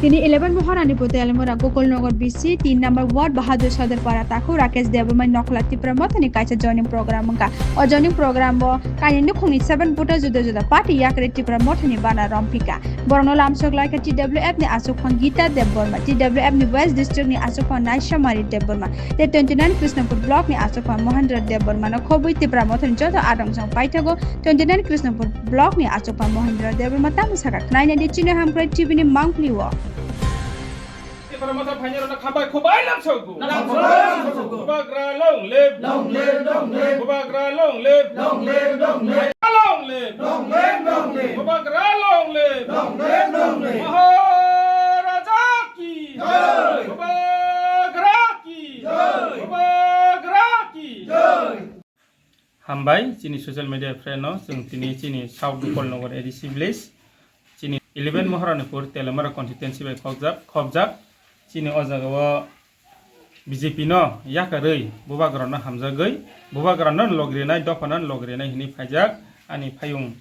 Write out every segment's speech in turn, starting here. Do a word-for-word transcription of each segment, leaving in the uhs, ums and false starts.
Tini eleven Moharani Putel Mura Gokul Nagar B C tin number ward Bahadur Sadar Para Takhuk Rakesh Debbarma Nokla Tipra Mothani kaisa joining program wngkha. O joining program o kainwi nukhungni seven puta juda juda party yakri Tipra Mothani bana rompika. Borokno lamsok laikha T W F ni aswkphang Gita Debbarma, T W F ni West District ni aswkphang Naishamari Debbarma, tei twenty nine Krishnapur Block ni aswkphang Mohendra Debbarma no khobwi Tipra Mothani joto adong jong paithago twenty nine Krishnapur Block ni aswkphang Mohendra Debbarma tamo saka khnaina di chini hamkrai T V ni mangpli o. Tipra Motha phainai rokno khambai khubai lamsokgo. Lamsokgo. Bubagra long live. Long live, long live. Bubagra long live. Long live, long live. Long live. Long live, long live. Bubagra long live. Long live, long live. Maharaja ki. Jai. Bubagra ki. Jai. Bubagra ki. Jai. Hambai chini social media friend no, chwng tini chini South Gopalnagar A D C village, chini eleven Moharanipur Telemara constituency bai khobjak, khobjak. Chini o jaga o B J P no yakarwi bubagra no hamjagwi, bubagra no logrinai, dopha no logrinai hinwi phaijak ani phayung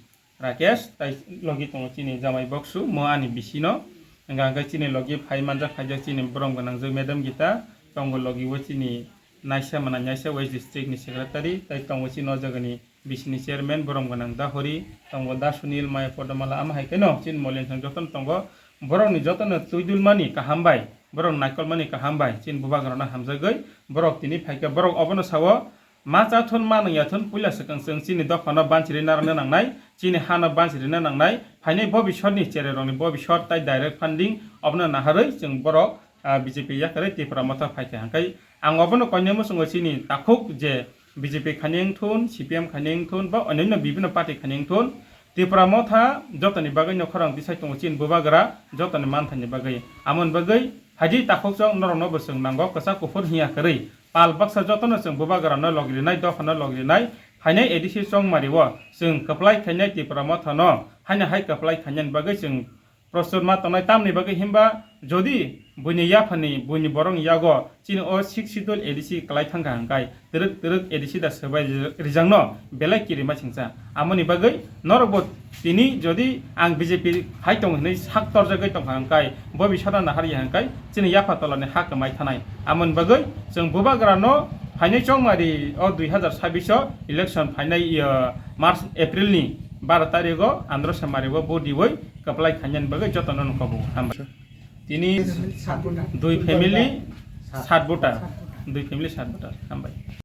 Rakesh, tai logi tongo chini jamai boksu, mo ani bisi no. Hingka hingke chini logi phai manjak, phaijak chini borom gwnang jwk Madam Gita, tongo logi o chini naisa mana naisa West District ni secretary, tai tongo chini o jaga ni bisi ni chairman borom gwnang Dahori, tongo Da Sunil, Maya Podomala, ama hai khe no chini Molin Song joto no tongo. Borok ni joto no twi dul mani kaham bai, borok naikol mani kaham bai, chini bubagra no hamjagwi borok tini phaikha, borok obono sao. Ma cha thun, ma nung ya thun, puila swkang chwng chini dophano bansiri narwkna nangnai, chini hano bansirina nangnai, phainai bobiswtni chererokni bobiswt tai direct funding obono naharwi chwng borok, ah, B J P yakarwi Tipra Motha phaikha hwnkhe ang obono koinai muchungo chini takhuk je B J P khani wngthun, C P M khani wngthun ba onyaino bibhinno party khani wngthun, Tipra Motha jotoni bagwi no khorang tisai tongo chini bubagra jotoni manthani bagwi. Amoni bagwi phaidi takhukchwng norokno bo chwng nango kwchak kuphur hiya kwrwi. Pal baksa jotono chwng bubagrano logrinai, dophano logrinai, phainai A D C chongmario chwng kwplai khainai Tipra Mothano haino hai kwplai khainani bagwi chwng prostur ma tongnai. Tamni bagwi himba jodi buini yaphani, buini borokni yago chini o Sixth Schedule A D C kwlai thangkha hwnkhe twrwk twrwk A D C da swbai rijak no belai kirima singcha. Amoni bagwi norokbo tini jodi ang B J P hai tongo hinwi sak torjagwi tongkha hwnkhe, bobiswtno naharya hwnkhe chini yapha tolani ha kwmai thanai. Amoni bagwi chwng bubagrano phainai chongmari o dui hazar sabbish o election phainai, iyo, March, April ni baro tarigo Andhra Semario vote diwi kwplai khainani bagwi jotono nukhobo. Hambai. Tini dui family sat voter, dui family sat voter. Hambai.